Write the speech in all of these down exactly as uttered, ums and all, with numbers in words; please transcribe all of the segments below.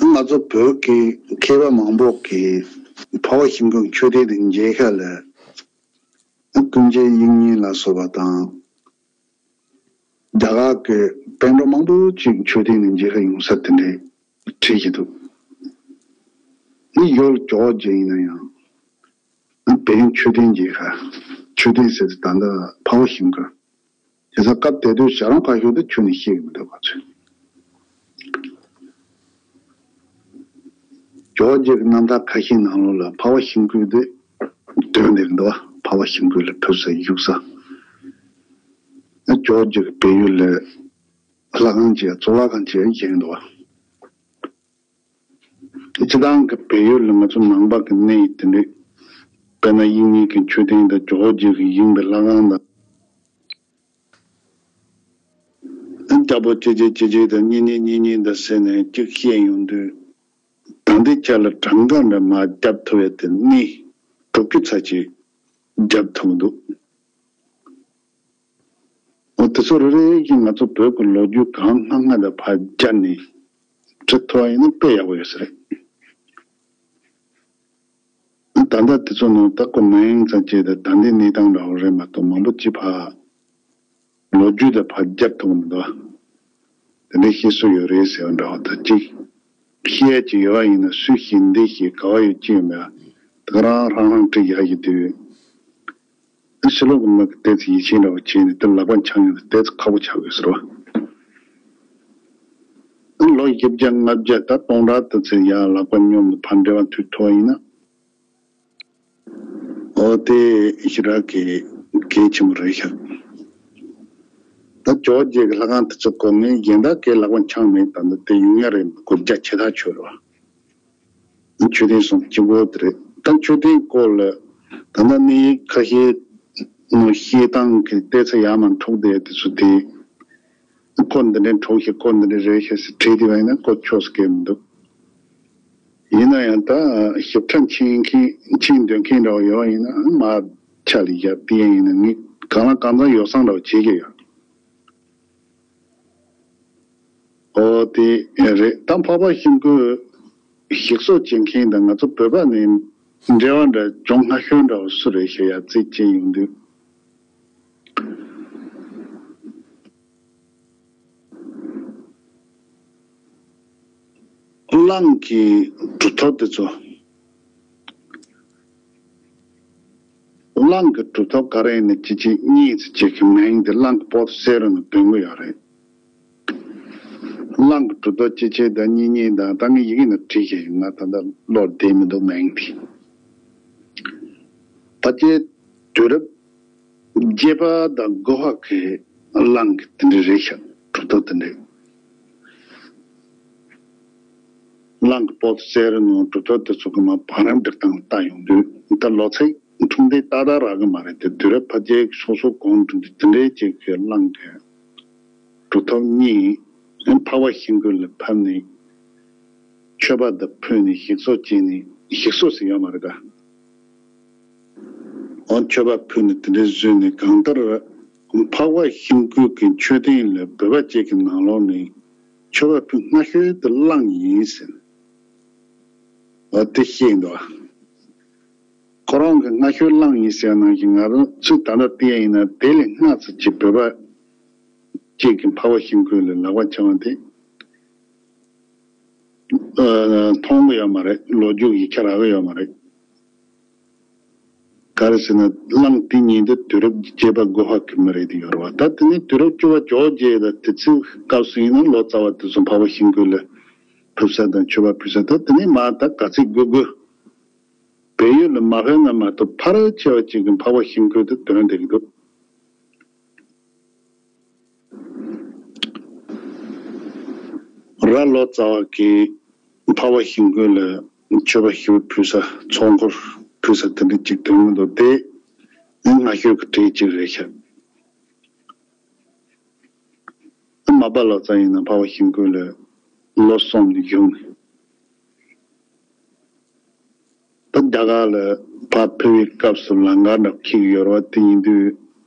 ང་ཚོ་བོད་ཀྱི་མཁས་པ་མང་པོ་གིས་འཕགས་པ་ཤིང་ཀུན་མཆོད་རྟེན་དེ་མཇལ་ཁ་ལ། ཀུན་མཁྱེན་དབྱིག་གཉེན་ལ་སོགས་པ་དང་། རྒྱ་གར་གྱི་པཎ་གྲུབ་མང་པོ་ཅིག་མཆོད་རྟེན་ནས་མཇལ་ཁ་ཡོང་ས་དེ་འདྲའི་བྲིས་ཀྱི་འདུག་ནི་ཡོད་ཇོ་བོ་རྗེ་ཡིན་ན་ཡང་། བོད་ཡུལ་མཆོད་རྟེན་མཇལ་ཁ། མཆོད་རྟེན་ཟེར་ཏེ་ད་ལྟ་འཕགས་པ་ཤིང་ཀུན། དེ་ཚོ་སྐབས་དེ་དུས་བྱ་རུང་ཁ་ཤོར་དུ་ཁྱོན་ནས་ཤེས་ཀྱི་མི་འདུག་ག་ཚོད། ཇོ་བོ་རྗེ་གི་རྣམ་ཐར་ཁ་ཤས་ནང་ལོགས་ལ་འཕགས་པ་ཤིང་ཀུན་དེ་འདོན་བསྡད་འདུག་འཕགས་པ་ཤིང་ཀུན་ལ་ཕེབས་ས་བཞུགས་ས། ཇོ་བོ་རྗེ་གི་བལ་ཡུལ་ལ་ལྷ་ཁང་ཅིག་གཙུག་ལག་ཁང་ཅིག་བཞེངས་འདུག་སྤྱི་བཏང་གི་བལ་ཡུལ་ལ་ང་ཚོ་ནང་པ་གི་གནས་དེ་འདྲའི་དཔེར་ན་དབྱིག་གཉེན་གྱི་མཆོད་རྟེན་དང་ཇོ་བོ་རྗེ་གི་བཞེངས་པའི་ལྷ་ཁང་དང་། རྒྱལ་པོ་ཅི་ཅི་ཅི་ཅི་དང་གཉེན་ཉེ་གཉེན་ཉེ་དང་ཟེར་ནས་གཅིག་བཤད་ཡོང་དུས། ད་ལྟའི་ཆ་ལ་གྲངས་ཀ་འདྲ་མར་བརྒྱབ་ཐུབ་ཡ་དེ་གནས་དྲུག་ཅུ་ཚ་གཅིག་བརྒྱབ་ཐུབ་འདུག་འོ་དེ་ཚོ་རེ་རེ་བཞིན་ང་ཚོ་བོད་ཀྱི་ལོ་རྒྱུས་གང་སྔ་སྔ་དང་ཕར་སྦྱར་ནས་འབྲི་ཐུབ་པ་ཡིན་ན་དཔེ་ཡག་པོ་ཡོད་ས་རེད། ད་ལྟ་དེ་ཚོ་ནང་ལྟ་སྐོར་མ་ཡིན་ཙང་བྱས་ཏེ་ད་ལྟའི་གནས་སྟངས་འདྲ་བོ་རེད་མ་གཏོགས་མང་པོ་ཅིག་ཕར་ལོ་རྒྱུས་དང་ཕར་སྦྱར་ཐུབ་ཀྱི་མི་འདུག་དེ་འདྲའི་བཤད་སྲོལ་ཡོད་རེད་ཟེར་བ་འདྲ་བོ་དང་གཅིག་བཤད་ཀྱི་ཡོད་པ་ཡིན་ན་སུས་ཤེས་འདི་ཤེས་ག་བ་ཡོད་ཅི་ཡོད་མེད་ད་ག་རང་རང་རང་བྲིས་ཡག་གི་དུས། ཕྱི་ལོགས་ཀྱི་མི་གི་ཏོག་ཙམ་ཡིད་ཆེས་འདྲ་བོ་བྱས་ནས་དེ་ལག་པ་འཆང་ཡོང་དུས་ཏོག་ཙམ་ཁག་པོ་ཆགས་ཡོད་ཟེར་བ། ལོ་བཞི་བརྒྱ་ལྔ་བརྒྱ་ད་སྟོང་ཕྲག་དུ་ཚེ་ཡང་ལག་པ་སྙོམས་ནས་ཕར་འབྲེལ་བ་མཐུད་ཐུབ་པ་ཡིན་ན། འོ་དེ་ཞེ་དྲག་གི་གལ་ཆེན་པོ་རེད་ཤག་ད་ཇོ་བོ་རྗེ་གི་ལྷ་ཁང་དེ་ཚོ་སྐོར་ནས་གཞན་དག་གི་ལག་པ་འཆང་མེད་ད་ནི་དེ་ཡོང་ཡ་རེད་མི་དགོས་རྒྱ་ཆེ་ཐག་ཆོད་རེད་བ། མཆོད་རྟེན་གསུམ་གཅིག་པོ་དེ་རེད། ད་མཆོད་རྟེན་སྐོར་ལ་ད་ལྟ་གནས་ཡིག་ཁ་ཤས་ནང་བཤད་སྟངས་ཀྱི་ལྟས་ཚ་ཡར་མར་འཁྲུག་བསྡད་དེ་ཚོ་དེ་སྐོར་འདི་འདྲའི་འཁྲུག་ཤག་སྐོར་འདི་འདྲའི་རེད་ཤག་ཟེར་བྲིས་བསྡད་པ་ཡིན་ན་སྐོར་ཆོག་ས་གལ་མི་འདུག་ཡིན་ན་ཡང་ད་ཞིབ་ཕྲ་མཁྱེན་མཁན་མཁྱེན་འདོད་མཁན་འདྲ་བོ་ཡོད་ཡིན་ན་མར་ཆ་ལ་བཞག་དེ་ཡིན་ན་ངས་གང་ལ་གང་འཚམ་ཡོ་བསྲང་འདྲ་བོ་བྱེད་ཀྱི་ཡོད། ཨོ་དེ་རེད། ད་འཕགས་པ་ཤིང་ཀུན་ཞིག་གསོ་བྱེད་མཁན་དང་ང་ཚོ་བོད་པ་ནས་འབྲེལ་བ་འདྲ་བྱུང་སྔ་ཤོས་འདྲ་བོ་སུ་རེད་ཞེས་ཡ་རྩིས་བྱས་ཡོང་དུས། གླང་གི་གྲུབ་ཐོབ་དེ་ཚོ། གླང་གི་གྲུབ་ཐོབ་ག་རེ་ཡིན་ན་ཅི་ཅི་གཉིས་ཙི་ཅིག་གི་མིང་དེ་གླང་གི་པོ་ཏི་གསལ་རུ་ནས་འདོན་གི་ཡོད་རེད། གླང་གི་གྲུབ་ཐོབ་ཅི་ཅི་དང་གཉིས་གཉིས་དང་ད་ངས་ཡི་གེ་ནང་བྲིས་ཤག་ཡིན་ང་ད་ལྟ་བློར་བསྡད་མི་འདུག་མིང་དེ། ཕལ་ཆེར་དུས་རབས་བརྒྱད་པ་དང་དགུ་པ་གི་གླང་གི་དེ་འདྲ་རེད་ཤག་གྲུབ་ཐོབ་དེ་འདྲ། གླང་གི་པོ་ཏི་གསལ་རུ་ནང་གྲུབ་ཐོབ་དེ་ཚོ་གི་མ་བར་རམ་སྒྲིག་སྟངས་ལྟ་ཡོང་དུས་ད་ལོ་ཚིགས་འཁྲུངས་འདས་ཏག་ཏག་རག་གི་མ་རེད་དེ། དུས་རབས་ཕལ་ཆེར་སོ་སོ་གོང་དུ་དེ་འདྲའི་ཅིག་གི་གླང་གི་གྲུབ་ཐོབ་གཉིས་འཕགས་པ་ཤིང་ཀུན་ལ་ཕབ་ནས་མཆོད་པ་དང་ཕུལ་ནས་ཞིག་གསོ་བྱས་ནས་ཞིག་གསོ་ཟེར་ཡོད་མ་རེད་ད། འོ་མཆོད་པ་ཕུལ་ནས་དེ་འདྲའི་བཟོས་ནས་གང་ལྟར་འཕགས་པ་ཤིང་ཀུན་གྱི་མཆོད་རྟེན་ལ་བོད་པ་ཅིག་གི་ནང་ལོགས་ནས་མཆོད་པ་ཕུལ་སྔ་ཤོས་དེ་གླང་ཡིན་ཟེར། འོ་དེ་ཤེས་འདུག་ཁོ་རང་གི་སྔ་ཤོས་གླང་ཡིན་ཟེར་ནང་བཞིན་ང་རང་ཚོས་ད་ལྟ་བལྟས་ཡིན་ན་དེ་ལས་སྔ་ཙམ་ཅིག་བོད་པ་ཅིག་གི་འཕགས་པ་ཤིང་ཀུན་ལ་ལག་པ་འཆང་བ་དེ། ཨ། མཐོང་གི་ཡོད་མ་རེད། ལོ་རྒྱུས་ཡིག་ཆ་རག་གི་ཡོད་མ་རེད། ག་རེ་ཟེར་ན་གླང་དེ་ཉིད་དུ་དུས་རབས་བརྒྱད་པ་དགུ་པ་གི་མི་རེད་དེ་ཡོད་རེད་བ། ད་དེ་ནས་དུས་རབས་བཅུ་པ་ཇོ་བོ་རྗེ་དང་དེ་ཚོའི་སྐབས་སུ་ཡིན་ན་ལོ་ཙཱ་བ་དེ་ཚོ་འཕགས་པ་ཤིང་ཀུན་ལ་ཕུལ་ས་དང་མཆོད་པ་ཕུལ་ས་ད་དེ་ནས་མ་ད་ག་ཚོད་དགོས་དགོས་བལ་ཡུལ་ལ་མ་ཕེབས་ན་མ་གཏོགས་ཕལ་ཆེ་བ་ཅིག་གི་འཕགས་པ་ཤིང་ཀུན་དུ་དོན་བསྡད་ཀྱི་འདུག་ར་ལོ་ཙཱ་བ་གིས་འཕགས་པ་ཤིང་ཀུན་ལ་མཆོད་པ་ཞིག་ཕུལ་ས་ཚོགས་འཁོར་ཕུལ་ས་དེ་འདྲ་ཅིག་དོན་མི་འདུག་དེ་ནི་སྔ་ཤོས་ཀྱི་གྲས་ཅིག་རེད་ཤག་མ་པ་ལོ་ཙཱ་ཡིན་ན་འཕགས་པ་ཤིང་ཀུན་ལ་ལོ་གསུམ་ནས་བཞུགས་ནས། ད་རྒྱ་གར་ལ་ཕར་ཕེབས་པའི་སྐབས་སུ་ལམ་ཁ་འདྲ་འཁེལ་གྱི་ཡོད་རེད་བ། དེ་ཡིན་དུས་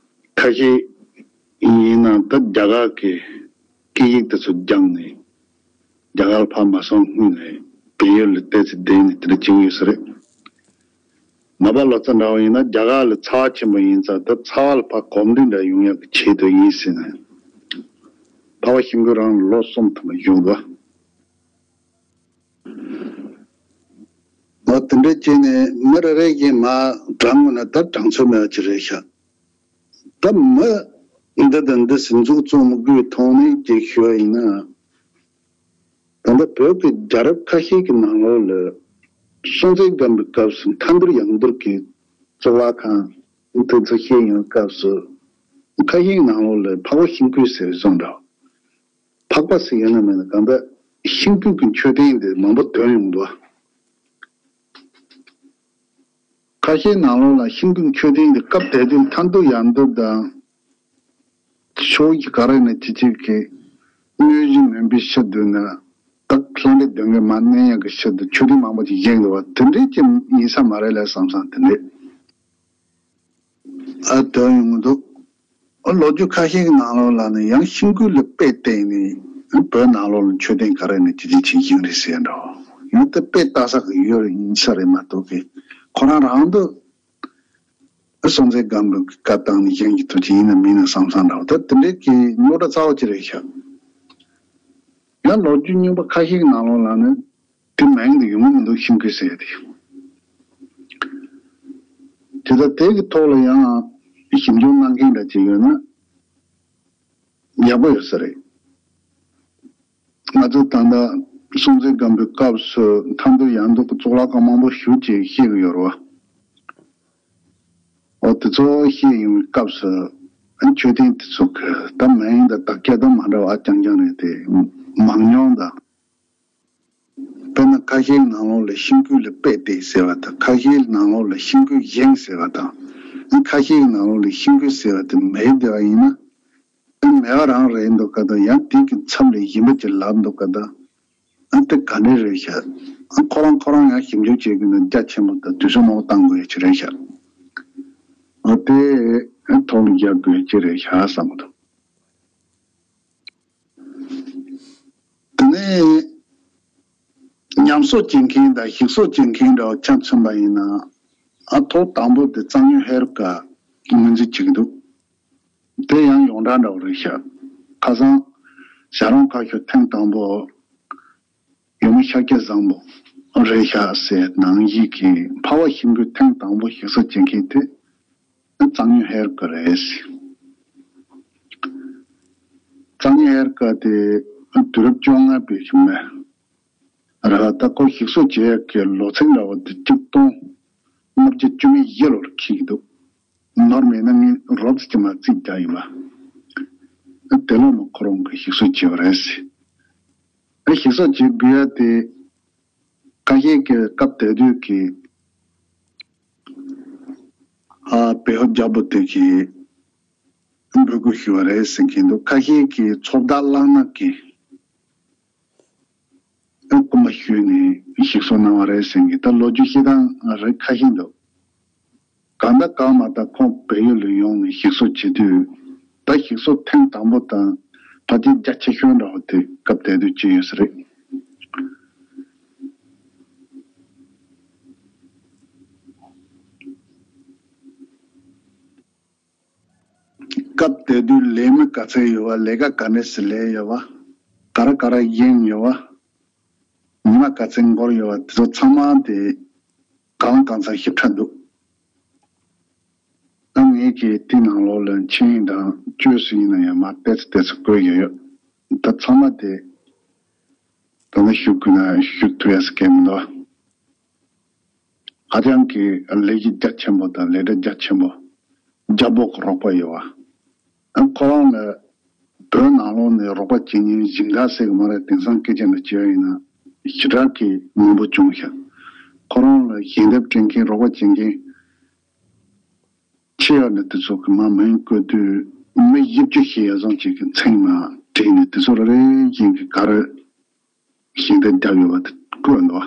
ཁ་ཤས་ཡིན་ན་ད་རྒྱ་གར་གྱི་སྐད་ཡིག་དེ་ཚོ་སྦྱངས་ནས་ རྒྱ་གར་ལ་ཕར་མ་སོང་སྔོན་ནས་བལ་ཡུལ་ལ་བལྟས་ཚེ་བསྡད་ནས་དེ་འདྲ་བྱེད་ཀྱི་ཡོད་ས་རེད། ནད་པ་ལོ་ཙཱ་འདྲ་བོ་ཡིན་ན་རྒྱ་གར་ལ་ཚ་བ་ཆེན་པོ་ཡིན་ཙང་ད་ཚ་བ་ལ་ཕར་གོམས་འདྲིས་འདྲ་ཡོང་ཡག་གི་ཆེད་དུ་ཡིན་ཟེར་ནས། འཕགས་པ་ཤིང་ཀུན་རང་ལ་ལོ་གསུམ་ཐམ་པ་བཞུགས་པ། འོ་དེ་འདྲ་བྱས་ནས་མི་རེ་རེ་གིས་མར་དྲངས་དགོས་ན་ད་དྲངས་ཚོད་མེད་པ་ཅིག་རེད་ཤག་ད་མི་འདི་དང་འདི་ཟིན་འཛུགས་བཙོང་མི་དགོས་མཐོང་ནས་ཅིག་ཞུ་བ་ཡིན་ན། ད་ལྟ་བོད་ཀྱི་རྒྱལ་རབས་ཁ་ཤས་ཀྱི་ནང་ལོགས་ལ་སྲོང་བཙན་སྒམ་པོའི་སྐབས་སུ་མཐའ་འདུལ་ཡང་འདུལ་གྱི་གཙུག་ལག་ཁང་དེ་ཚོ་བཤད་ཡོང་སྐབས་སུ་ཁ་ཤས་ཀྱི་ནང་ལོགས་ལ་འཕགས་པ་ཤིང་ཀུན་ཟེར་བཟོ་འདྲ། འཕགས་པ་ཟེར་ཡོད་ན་མེད་ན་གང་ལྟར་ཤིང་ཀུན་གྱི་མཆོད་རྟེན་དེ་མང་པོ་ཐོན་ཡོང་འདུག་ཁ་ཤས་ནང་ལོགས་ལ་ཤིང་ཀུན་མཆོད་རྟེན་དེ་སྐབས་དེ་དུས་མཐའ་འདུལ་ཡང་འདུལ་དང་། ཕྱོགས་ཀྱི་ག་རེ་ནས་ཅི་ཅིག་གི་དངོས་གཞི་མིན་པའི་ཕྱིར་འདུག་ན་ད་ལྷ་འདྲེ་གདོན་བགེགས་མར་མནན་ཡག་གི་ཕྱིར་དུ་མཆོད་རྟེན་མང་པོ་ཅིག་བཞེངས་འདུག་བ་དེ་འདྲས་ཀྱི་ཡིན་ས་མ་རེད་ལབ་བསམ་བསམ་དེ་འདྲས་ཨ་དོན་ཡོང་གི་འདུག་ལོ་རྒྱུས་ཁ་ཤས་ཀྱི་ནང་ལོགས་ལ་ནི་ཡང་ཤིང་ཀུན་ལ་དཔེ་བལྟས་ནས་བོད་ནང་ལོགས་ལ་མཆོད་རྟེན་ག་རེ་ནས་ཅི་ཅི་ཅི་བཞེངས་རེད་ཟེར་འདྲ་བོ་ཡང་དེ་དཔེ་ལྟ་ས་གི་ཡོད་ཡིན་ས་རེད་མ་གཏོགས་གི་ཁོ་རང་རང་དུ་སྲོང་བཙན་སྒམ་པོའི་བཀའ་བཏང་ནས་བཞེངས་ཀྱི་ཐུགས་ཀྱི་ཡིན་ན་མིན་ན་བསམ་བསམ་འདྲ་བོ་ད་དེ་འདྲའི་གི་རྙོག་དྲ་རྩ་བ་ཅི་རེད་ཤག་ཡང་ལོ་རྒྱུས་རྙིང་པ་ཁ་ཤས་ཀྱི་ནང་ལོགས་ལ་ནི་དེ་མིང་དུ་ཡོང་གི་མི་འདུག་ཤིང་ཀུན་ཟེར་ཡ་དེ། དེ་ལྟར་དེ་གི་ཐོག་ལ་ཡང་ཞིབ་འཇུག་གནང་མཁན་འདྲ་ཅིག་ཡོད་ན་ཡག་པོ་ཡོད་ས་རེད། ང་ཚོ་ད་ལྟ་སྲོང་བཙན་སྒམ་པོའི་སྐབས་སུ་མཐའ་འདུལ་ཡང་འདུལ་གྱི་གཙུག་ལག་ཁང་མང་པོ་ཞེ་ཅིག་བཤད་ཀྱི་ཡོད་རེད་བ། འོ་དེ་ཚོ་བཤད་ཡོང་བའི་སྐབས་སུ་མཆོད་རྟེན་དེ་ཚོ་གི་ད་མིང་དང་དག་ཆ་དང་མ་འདྲ་བ་རྐྱང་རྐྱང་རེད་དེ། མང་ཉུང་དང་། དཔེར་ན་ཁ་ཤས་ནང་ལོགས་ལ་ཤིང་ཀུན་ལ་དཔེ་བལྟས་ཟེར་བ་དང་ཁ་ཤས་ནང་ལོགས་ལ་ཤིང་ཀུན་བཞེངས་ཟེར་བ་དང་། ཁ་ཤས་ནང་ལོགས་ལ་ཤིང་ཀུན་ཟེར་བ་དེ་མེད་བསྡད་པ་ཡིན་ན། མེད་པ་རང་རེད་འདུག་ག་དང་ཡང་དེ་གི་མཚམས་ལ་ཡིན་པ་ཅིག་ལབ་འདུག་ག་དང་། ཨ་དེ་ག་འདྲ་རེད་ཤག་ཨ་ཁོ་རང་ཁོ་རང་ཡང་ཞིབ་འཇུག་བྱེད་དགོས་ན་རྒྱ་ཆེན་པོ་དང་དུས་ཚོད་མང་པོ་བཏང་དགོས་ཡ་ཅིག་རེད་ཤག་ཨ་དེ་ཐོག་ལ་རྒྱག་དགོས་ཡ་ཅིག་རེད་ཤག་བསམ་གི་འདུག་དེ་ནས་ཉམས་གསོ་བྱེད་མཁན་དང་ཞིག་གསོ་བྱེད་མཁན་འདྲ་བོ་ཆ་མཚོན་པ་ཡིན་ན། ཨ་ཐོག་དང་པོ་དེ་གཙང་སྨྱོན་ཧེ་རུ་ཀ་ངོས་འཛིན་བྱེད་ཀྱི་འདུག་དེ་ཡང་ཡོངས་གྲགས་འདྲ་བོ་རེད་ཤག་ཁ་སང་ཞལ་རོང་ཁ་ཤོར་ཐེངས་དང་པོ་ཡུམ་ཤཱཀྱ་བཟང་པོ་རེད་ཤག་ཟེར་ནང་བཞིན་གྱི་འཕགས་པ་ཤིང་ཀུན་ཐེངས་དང་པོ་ཞིག་གསོ་བྱེད་མཁན་དེ་གཙང་སྨྱོན་ཧེ་རུ་ཀ་རེད། གཙང་སྨྱོན་ཧེ་རུ་ཀ་དེ་དུས་རབས་བཅོ་ལྔ་པའི་གཞུག་ནས་རེད་ད་ཁོ་ཞིག་གསོ་བྱེད་ཡག་གི་ལོ་ཚིགས་འདྲ་བོ་དེ་གཅིག་སྟོང་ལྔ་བརྒྱ་བཅུ་མེད་བཞི་ལོར་འཁེལ་གྱི་འདུག་ནོར་མེད་ན་ངས་རོབ་ཙམ་ཅིག་མར་རྩིས་རྒྱག་ཡིན་པ། དེ་ལོ་ནི་ཁོ་རང་གིས་ཞིག་གསོ་བྱས་པ་རེད། ཞིག་གསོ་བྱེད་དགོས་ཡ་དེ་ཁ་ཤས་ཀྱིས་སྐབས་དེ་དུས་ཀྱི་ཨ་བལ་པོ་རྒྱལ་པོ་དེ་གིས་འབོད་སྐུལ་ཞུས་པ་རེད་ཟེར་གྱི་འདུག་ཁ་ཤས་ཀྱིས་ཚོགས་བདག་གླང་ནག་གིས། རྐུན་མ་ཞུས་ནས་ཞིག་གསོ་གནང་བ་རེད་ཟེར་གྱི་ད་ལོ་རྒྱུས་བཤད་སྟངས་རིགས་ཁ་ཤས་འདུག་གང་ལྟར་གང་མ་ལྟར་ཁོང་བལ་ཡུལ་ལ་ཡོང་ནས་ཞིག་གསོ་བྱེད་དུས་ད་ཞིག་གསོ་ཐེངས་དང་པོ་དང་ཕལ་ཆེར་རྒྱ་ཆེ་ཤོས་འདྲ་བོ་དེ་སྐབས་དེ་དུས་བྱས་ཡོད་ས་རེད། སྐབས་དེ་དུས་ལས་མི་ག་ཚད་ཡོད་པ། ལས་ཀ་ག་འདྲས་སེ་ལས་ཡོད་པ། ག་རེ་ག་རེ་བཞེངས་ཡོད་པ། ཉི་མ་ག་ཚད་འགོར་ཡོད་པ་དེ་ཚོ་ཚང་མ་དེ་གང་གང་ཚང་ཞིབ་ཕྲ་འདུག་ཨ་ངས་ཀྱིས་དེ་ནང་ལོགས་ལ་མཆན་དང་བཅོས་སུ་ཡིན་ན་ཡང་མ་ཏོག་ཙམ་ཏོག་ཙམ་བཀོད་ཡོད་ཡོད། ད་ཚང་མ་དེ་ད་ནི་ཞུ་དགོས་ན་ཞུ་ཐུབ་ཡ་ཟེར་མཁན་མི་འདུག་ཧ་ཅང་གི་ལས་གཞི་རྒྱ་ཆེན་པོ་དང་ལས་གྲྭ་རྒྱ་ཆེན་པོ། རྒྱལ་པོ་གི་རོགས་པ་ཡོད་པ། ཁོ་རང་ལ་བོད་ནང་ལོགས་ནས་རོགས་པ་བྱེད་མཁན་སྦྱིན་བདག་ཟེར་གི་མ་རེད། དེང་སང་སྐད་ཆ་ནང་བྱས་པ་ཡིན་ན་ཞེ་དྲག་གི་མང་པོ་བྱུང་ཤག་ཁོ་རང་ལ་ཞལ་འདེབས་སྤྲད་མཁན་རོགས་པ་བྱེད་མཁན་ཆེ་ཡོད་ནི་དེ་ཚོ་གི་མ་མིང་བཀོད་དུས་མི་བཞི་བཅུ་ཞིག་ཡ་བཟང་ཅིག་གི་མཚན་མ་བྲིས་ནས་དེ་ཚོ་ལ་རེ་བཞིན་གྱི་ག་རེ་ཞལ་འདེབས་བརྒྱབ་ཡོད་པ་དེ་བཀོད་འདུག་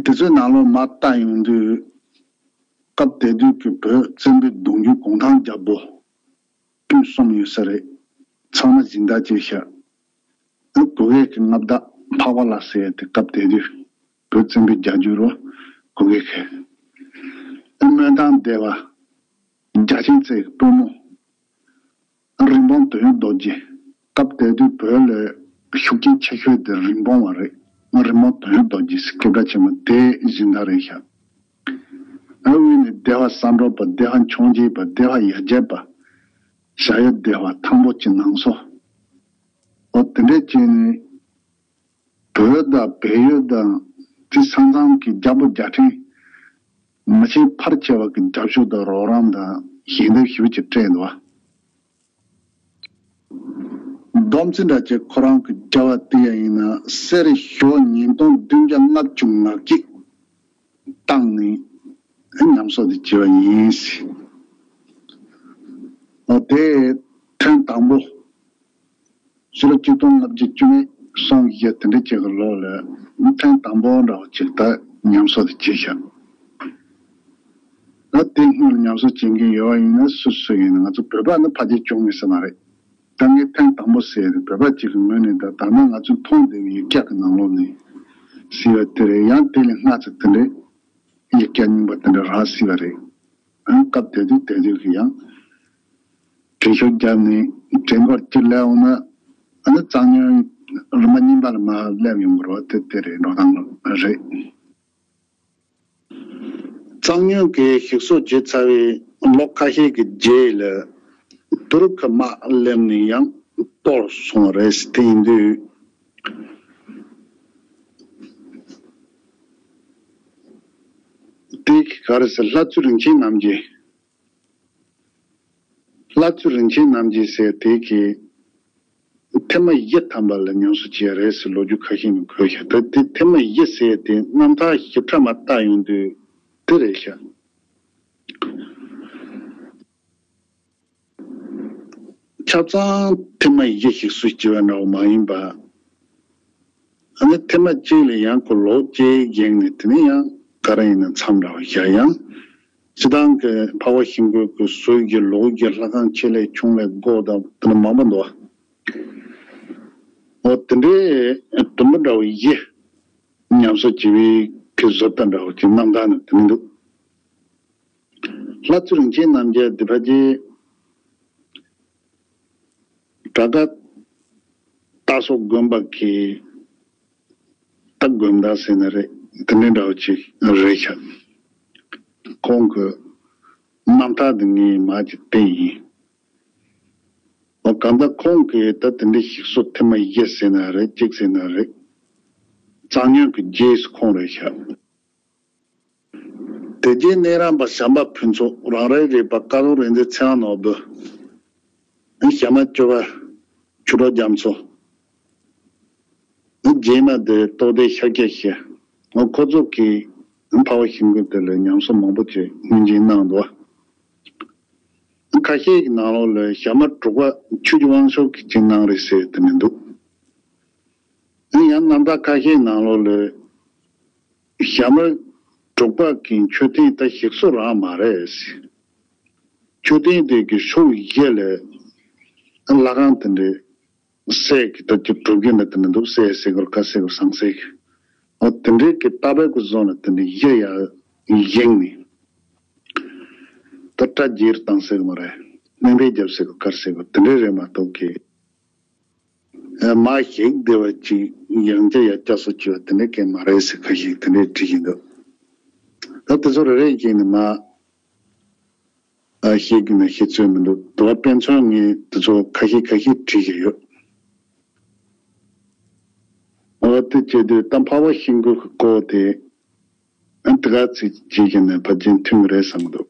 དེ་ཚོའི་ནང་ལོགས་མར་བལྟ་ཡོང་དུས་སྐབས་དེ་དུས་ཀྱི་བོད་བཙན་པོའི་གདུང་རྒྱུད་གུང་ཐང་རྒྱལ་པོ་སྤུན་གསུམ་ཡོད་ས་རེད། ཚང་མ་སྦྱིན་བདག་བྱས་ཤག་ཨ་གུ་གེ་གི་མངའ་བདག་འཕགས་པ་ལྷ་ཟེར་ཡ་དེ་སྐབས་དེ་དུས་བོད་བཙན་པོའི་རྒྱལ་རྒྱུད་རུ་གུ་གེ་གི། ཨ་སྨོན་ཐང་སྡེ་བ་རྒྱ་ཆེན་རྩེ་གི་བུ་མོ་རིན་སྤུངས་དོན་ཡོད་རྡོ་རྗེ། སྐབས་དེ་དུས་བོད་ལ་ཤུགས་རྐྱེན་ཆེ་ཤོས་དེ་རིན་སྤུངས་བ་རེད། རིན་སྤུངས་དོན་ཡོད་རྡོ་རྗེ་ཟེར་སྐད་གྲགས་ཆེན་མོ་དེ་སྦྱིན་བདག་རེད་ཤག་ཨ་དབུས་ནས་སྡེ་པ་བསམ་གྲུབ་པ། སྡེ་པ་འཕྱོངས་རྒྱས་པ། སྡེ་པ་ཡར་རྒྱས་པ། བྱ་ཡུལ་སྡེ་པ་ཐང་པོ་གཅིག་ནང་སོ། འོ་དེ་འདྲས་བྱས་ནས་བོད་དང་བལ་ཡུལ་དང་དེ་ས་མཚམས་ཀྱི་རྒྱལ་པོ་རྒྱལ་ཕྲན་མི་ཆེན་ཕལ་ཆེ་བ་གི་རྒྱབ་སྐྱོར་དང་རོགས་རམ་དང་ཞལ་འདེབས་ཞེ་པོ་ཅིག་སྤྲད་འདུག་བ། སྡོམ་རྩེ་འདྲ་བྱས་ཁོ་རང་གི་རྒྱབ་བ་དེ་ཡང་ཡིན་ན་གསེར་ཞོ་ཉིས་སྟོང་བདུན་བརྒྱ་ལྔ་བཅུ་ང་གཅིག་བཏང་ནས་ཉམས་གསོ་དེ་བྱས་པ་ཡིན། འོ་དེ་ཐེངས་དང་པོ། ཕྱི་ལོ་ཆིག་སྟོང་ལྔ་བརྒྱ་བཅུ་གཉིས་སོང་བཞི་དེ་འདྲ་ཅིག་གི་ལོ་ལ་ཐེངས་དང་པོ་འདྲ་བོ་ཅིག་ད་ཉམས་གསོ་དེ་བྱས་ཤག་ད་དེ་སྔོན་ལ་ཉམས་གསོ་བྱེད་མཁན་ཡོད་པ་ཡིན་ན་སུ་སུ་ཡིན་ན་ང་ཚོ་བོད་པ་ནི་ཕལ་ཆེར་བྱུང་མེད་ས་མ་རེད། ད་ངས་ཐེངས་དང་པོ་ཟེར་ཡ་དེ་བོད་པ་གཅིག་གི་ངོས་ནས་ད་ད་ནང་ང་ཚོས་མཐོང་བསྡད་པའི་ཡིག་རྒྱུགས་ཀྱི་ནང་ལོགས་ནས་ཟེར་བ་དེ་རེད། ཡང་དེ་ལས་སྔ་ཙམ་དེ་འདྲའི་ཡིག་རྒྱུགས་རྙིང་པ་དེ་འདྲ་རག་སྲིད་པ་རེད། ཨ་སྐབས་དེ་དུས་དེ་དུས་ཀྱི་ཡང་། བྲིས་ཤོག་བརྒྱབ་ནས་བྲིས་འགོར་གྱི་སླེབས་འོང་ན། ཨ་ནི་གཙང་སྨྱོན་རིམ་པ་གཉིས་པ་ལ་མར་སླེབས་ཡོང་གི་རེད་བ། དེ་དེ་རེད། འགྲོ་སྟངས་རེད། གཙང་སྨྱོན་གྱི་ཞིག་གསོ་བྱས་ཚར་བའི་ལོ་ཁ་ཤས་ཀྱི་རྗེས་ལ་དུར་ཁ་དམག་སླེབས་ནས་ཡང་གཏོར་སོང་བ་རེད། དེ་ཡིན་དུས་དེ་ག་རེ་ཟེར། ལྷ་བཙུན་རིན་ཆེན་རྣམ་རྒྱལ། ལྷ་བཙུན་རིན་ཆེན་རྣམ་རྒྱལ་ཟེར་དེ་གིས་ཐེངས་མ་བཞི་ཐམ་པ་ལ་ཉམས་གསོ་བྱས་རེད་ཟེར་ལོ་རྒྱུས་ཁ་ཤས་ནས་གོ་ཤག་ད་དེ་ཐེངས་མ་བཞི་ཟེར་དེ་རྣམ་ཐར་ཞིབ་ཕྲ་མར་བལྟ་ཡོང་དུས་དེ་རེད་ཤག་ཆ་ཚང་ཐེངས་མ་བཞི་ཞིག་གསོ་བྱས་པ་འདྲ་བོ་མ་ཡིན་པ། ཨ་ནི་ཐེངས་མ་གཅིག་ལ་ཡང་ཁོ་ལོ་གཅིག་བཞེངས་ནས་དེ་ནས་ཡང་ག་རེ་ཡིན་ན་མཚམས་འདྲ་བ་བཞག་ཡང་། སྤྱི་བཏང་གི་འཕགས་པ་ཤིང་ཀུན་གྱི་ཟུར་གྱི་ལོགས་ཀྱི་ལྷ་ཁང་ཆེ་ལས་ཆུང་ལས་སྒོ་དང་དེ་འདྲ་མང་པོ་འདུག་འོ་དེ་འདྲའི་དུམ་བུ་འདྲ་བ་བཞི་ཉམས་གསོ་བྱེད་པའི་གི་བཟོ་ལྟ་འདྲ་བ་གི་རྣམ་ཐར་ནི་དེ་མི་འདུག་ལྷ་བཙུན་རིན་ཆེན་རྣམ་རྒྱལ་འདི་ཕལ་ཆེར་བྲག་དཀར་རྟ་སོག་དགོན་པ་གི་རྟ་དགོན་བདག་ཟེར་ན་རེད། དེ་འདྲ་འདྲ་བོ་ཅིག་རེད་ཤག་ཁོང་གི་རྣམ་ཐར་འདི་ངས་མར་ཅིག་བལྟས་ཡིན། འོ་གང་ལྟར་ཁོང་གིས་ད་དེ་འདྲའི་ཞིག་གསོ་ཐེངས་མ་བཞི་ཟེར་ན་རེད། གཅིག་ཟེར་ན་རེད། གཙང་སྨྱོན་གྱི་རྗེས་སུ་ཁོང་རེད་ཤག་དེ་རྗེས་གནས་རམས་པ་བྱམས་པ་ཕུན་ཚོགས། རང་རེའི་རིག་པ་ཀ་རྡོར་རིག་འཛིན་ཚེ་དབང་ནོར་བུ། ཞྭ་དམར་སྐྱོབ་པ་ཆོས་གྲགས་རྒྱ་མཚོ། རྗེས་མ་དེ་རྟོགས་ལྡན་ཤཱཀྱ་ཞེས། ཁོ་ཚོ་གིས་འཕགས་པ་ཤིང་ཀུན་དེ་ལ་ཉམས་གསོ་མང་པོ་ཅིག་སྔོན་བྱོན་གནང་འདུག་ཁ་ཤས་ཀྱི་ནང་ལོགས་ལ་ཞྭ་དམར་དྲུག་པ་ཆོས་ཀྱི་དབང་ཕྱུག་གིས་ཅིག་གནང་རེད་ཟེར་དེ་མི་འདུག་ཡང་རྣམ་ཐར་ཁ་ཤས་ནང་ལོགས་ལ་ཞྭ་དམར་དྲུག་པ་གི་མཆོད་རྟེན་ད་ཞིག་གསོ་རང་མ་རེད། མཆོད་རྟེན་དེ་གི་ཕྱོགས་བཞི་ལ་ལྷ་ཁང་དེ་འདྲའི་གསེར་གྱི་ད་ཀྱི་གྲུབ་རྒྱུ་འདྲ་དེ་འདྲ་འདུག་གསེར་སེར་གོར་དཀར་སེར་གོར་ཟངས་སེར་གྱི། འོ་དེ་འདྲའི་གི་ཏག་པའི་གི་བཟོ་ལ་དེ་འདྲའི་གཞི་ཡར་བཞེངས་ནས་ད་སྐྲ་རྒྱས་བཏང་སེར་གི་མ་རེད། སྨན་པའི་རྒྱབ་སེར་གོར་དཀར་སེར་གོར་དེ་འདྲའི་རེད་མ་གཏོགས་གི། མ་ཞིག་བདེ་བ་ཅིག་ཡང་བསྐྱར་ཡར་བསྐྱར་གསོ་བྱས་པ་དེ་འདྲ་གས་མ་རེད་ཟེར་ཁ་ཤས་དེ་འདྲས་བྲིས་ཀྱི་འདུག་ད་དེ་ཚོ་རེ་རེ་བཞིན་ནས་མ་ཨ་ཤེས་ཀྱི་ན་ཤེས་ཚོད་མི་འདུག་དུ་བ་དཔེ་མཚོན་ངས་དེ་ཚོ་ཁ་ཤས་ཁ་ཤས་བྲིས་ཀྱི་ཡོད། འོ་དེ་བྱས་དུས་ད་འཕགས་པ་ཤིང་ཀུན་གྱི་སྐོར་དེ་ཨ་དེ་ག་ཚིག་བྱས་ཀྱི་ན་ཕལ་ཆེར་མཐུན་གྱི་རེད་བསམ་གྱི་འདུག